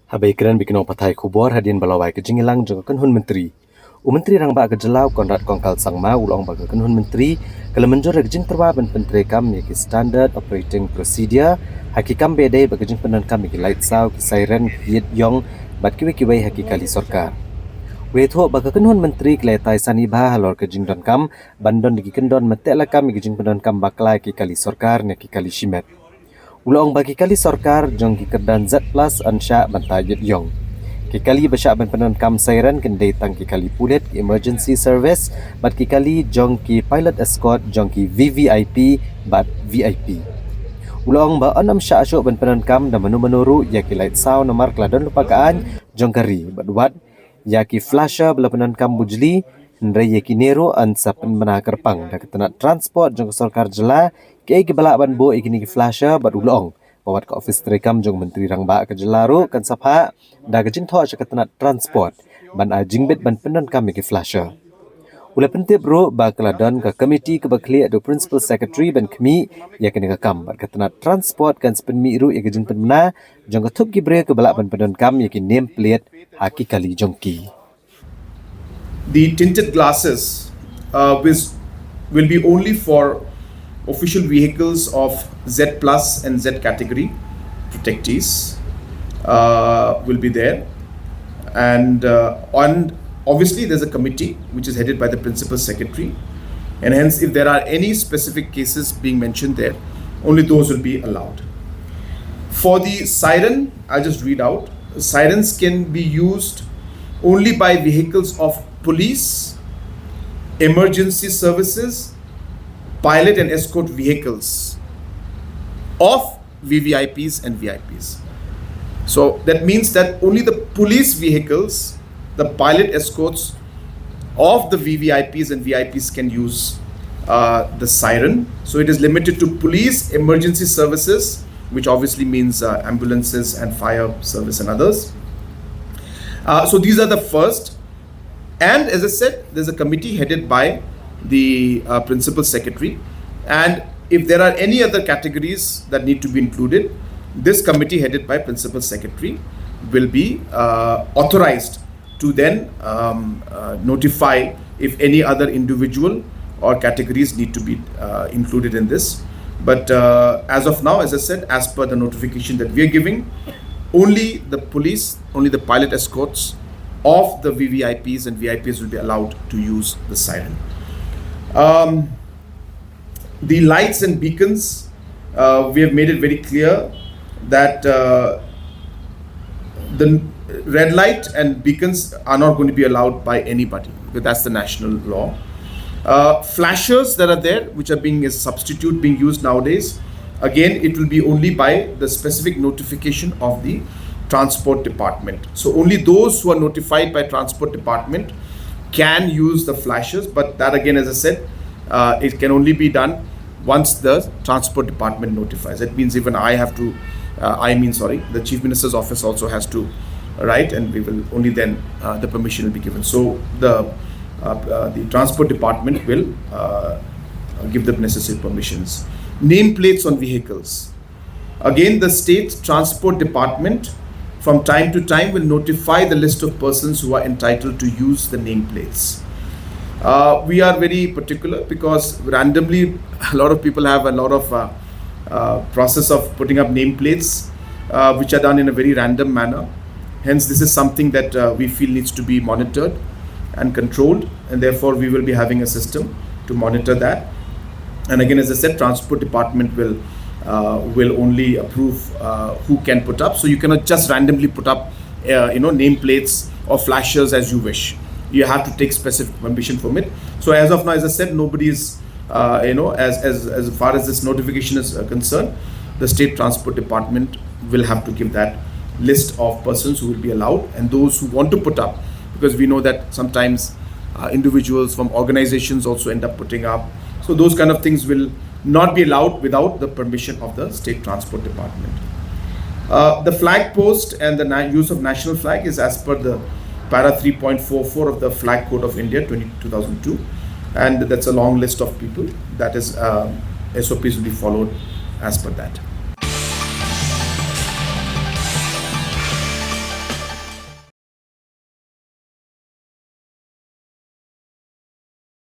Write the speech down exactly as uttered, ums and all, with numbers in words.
Haba ïakren bad ki nongpathai khubor hadien ba la wai ka jingïalang jong ka kynhun myntri, u Myntri Rangbah ka jylla u Conrad Kongkal Sangma u la ong ba ka kynhun myntri ka la mynjur ïa ka jingtyrwa ban pyntreikam ïa ki standard operating procedure ha ki kam ba ïadei bad ka jingpyndonkam ïa ki lait saw, ki siren, ki ïit ïong bad kiwei kiwei ha ki kali sorkar. U la ïathuh ba ka kynhun myntri ka la ïatai sani bha halor ka jingdonkam ban don da ki kyndon mateh lakam ïa ka jingpyndonkam bakla ïa ki kali sorkar ne ki kali shimet. U la ong ba ki kali sorkar jong ki kyrdan Z plus yn shah ban tai ïit ïong. Ki kali ba shah ban pyndonkam siren kin dei tang ki kali pulit, ki emergency service bad ki kali jong ki pilot escort jong ki V V I P bad V I P. U la ong ba yn ym shah shuh ban pyndonkam da mano mano ruh ïa ki lait saw namar ka la don lypa ka aiñ jong ka ri bad wat ïa ki flasher ba la pyndonkam bujli, hynrei ïa kine ruh yn sa pynbna kyrpang da ka tnat transport jong ka sorkar jylla, kiei kiba lah ban buh ïa kine ki flasher bad u la ong ba wat ka ophis treikam jong u Myntri Rangbah ka jylla ruh kan sa phah da ka jingthoh sha ka tnat transport ban ai jingbit ban pyndonkam ïa ki flasher. U la pyntip ruh ba ka la don ka komiti kaba khlieh da u Principal Secretary ban khmih ïa kane ka kam bad ka tnat transport kan sa pynmih ruh ïa ka jingpynbna jong ka thup ki briew kiba lah ban pyndonkam ïa ki name plate ha ki kali jong ki. The tinted glasses uh, which will be only for official vehicles of Z plus and Z category protectees uh, will be there. And uh, on obviously there's a committee which is headed by the principal secretary, and hence if there are any specific cases being mentioned there, only those will be allowed. For the siren, I'll just read out. Sirens can be used only by vehicles of police, emergency services, pilot and escort vehicles of V V I Ps and V I Ps. So that means that only the police vehicles, the pilot escorts of the V V I Ps and V I Ps can use uh, the siren. So it is limited to police, emergency services, which obviously means uh, ambulances and fire service and others. Uh, so these are the first. And as I said, there's a committee headed by the uh, principal secretary. And if there are any other categories that need to be included, this committee headed by principal secretary will be uh, authorized to then um, uh, notify if any other individual or categories need to be uh, included in this. But uh, as of now, as I said, as per the notification that we are giving, only the police, only the pilot escorts of the V V I Ps and V I Ps will be allowed to use the siren. Um, the lights and beacons, uh, we have made it very clear that uh, the red light and beacons are not going to be allowed by anybody, because that's the national law. Uh, flashers that are there, which are being a substitute being used nowadays, again, it will be only by the specific notification of the transport department. So only those who are notified by transport department can use the flashers, but that again, as I said, uh, it can only be done once the transport department notifies. That means even I have to, uh, I mean, sorry, the chief minister's office also has to write, and we will only then uh, the permission will be given. So the uh, uh, the transport department will uh, give the necessary permissions. Name plates on vehicles. Again, the state transport department from time to time will notify the list of persons who are entitled to use the name plates. Uh, we are very particular because randomly a lot of people have a lot of uh, uh, process of putting up name plates, uh, which are done in a very random manner. Hence, this is something that uh, we feel needs to be monitored and controlled, and therefore we will be having a system to monitor that. And again, as I said, transport department will uh, will only approve uh, who can put up. So you cannot just randomly put up, uh, you know, name plates or flashers as you wish. You have to take specific permission from it. So as of now, as I said, nobody is, uh, you know, as, as, as far as this notification is uh, concerned, the state transport department will have to give that list of persons who will be allowed and those who want to put up, because we know that sometimes uh, individuals from organizations also end up putting up. So those kind of things will not be allowed without the permission of the state transport department. Uh, the flag post and the na- use of national flag is as per the para three point four four of the Flag Code of India twenty, two thousand two, and that's a long list of people. That is, um, S O Ps will be followed as per that.